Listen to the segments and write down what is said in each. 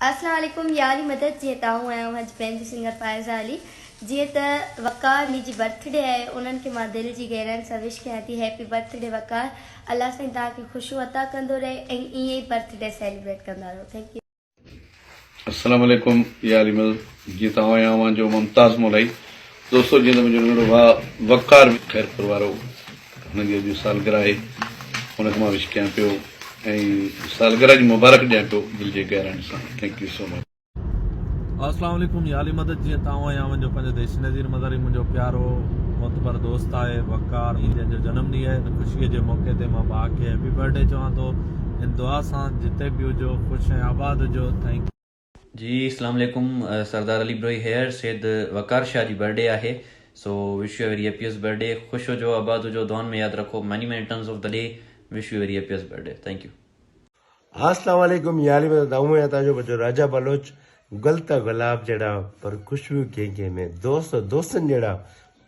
اسلام عليڪم يا علي مدد جيئن ته آئون آهيان اوهان جي پنهنجي سنگر فائزه علي جيئن ته وقار علي جي برٿ ڊي آهي انهن کي مان دل جي گهراين سان وش ڪيان ٿي هيپي برٿ ڊي وقار الله سائين توهان کي خوشيون عطا ڪندو رهي ۽ ائين ئي برٿ ڊي سيليبريٽ ڪندا رهو thank you. السلام عليڪم يا علي مدد جيئن ته آئون آهيان اوهان جو ممتاز مولائي دوستو جيئن ته منهنجو ننڍڙو ڀاء وقار خيرپور وارو هن جي اڄ سالگرهه آهي ان کي مان وش ڪيان پيو ۽ سالگرهه جي مبارڪ ڏيان پيو دل جي گهراين سان thank you سو مچ. السلام عليڪم يا علي مدد جيئن ته آئون آهيان اوهان جو پنهنجو ديسي نذير مزاري منهنجو پيارو معتبر دوست آهي وقار جنهن جو جنم ڏينهن آهي ان خوشي جي موقعي تي مان ڀاء کي هيپي برٿ ڊي چوان ٿو ان دعا سان جتي به هجو خوش ۽ آباد هجو thank you. جي اسلام عليڪم سردار علي بروهي هيئر سيد وقار شاهه جي برڊي آهي so wish you very happiest birthday خوش هجو آباد هجو دعائن ۾ ياد رکو many many returns of the day wish you very happiest birthday thank you. اسلام عليڪم يا علي مدد آئون آهيان توهان جو ٻچو راجا بلوچ گل ته گلاب جهڙا پر خوشبو ڪنهن ڪنهن ۾ دوست دوستن جهڙا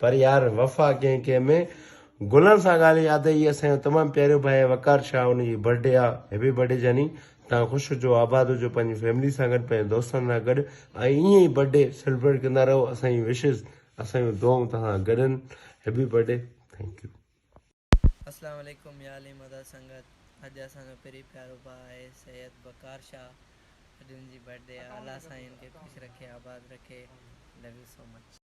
پر يار وفا ڪنهن ڪنهن ۾ گلن سان ڳالهه ياد آئي اسان جو تمام پيارو ڀائي وقار شاهه ان جي برٿ ڊي آ هيپي برٿ ڊي جاني توهان خوش هجو آباد هجو پنهنجي فيملي سان گڏ پنهنجي دوستن سان گڏ ۽ ائين ئي برٿ ڊي سيلبريٽ ڪندا رهو اسان جي وشز اسان جون دعائون توهان سان گڏ آهن happy birth D thank you. اسلام عليڪم يا علي مدد سنگت اڄ اسان جو پري پيارو ڀاء آهي سيد وقار شاھ اڄ ان جي برٿ ڊي آ الله سائين ان کي خوش رکي آباد رکي لو you so much.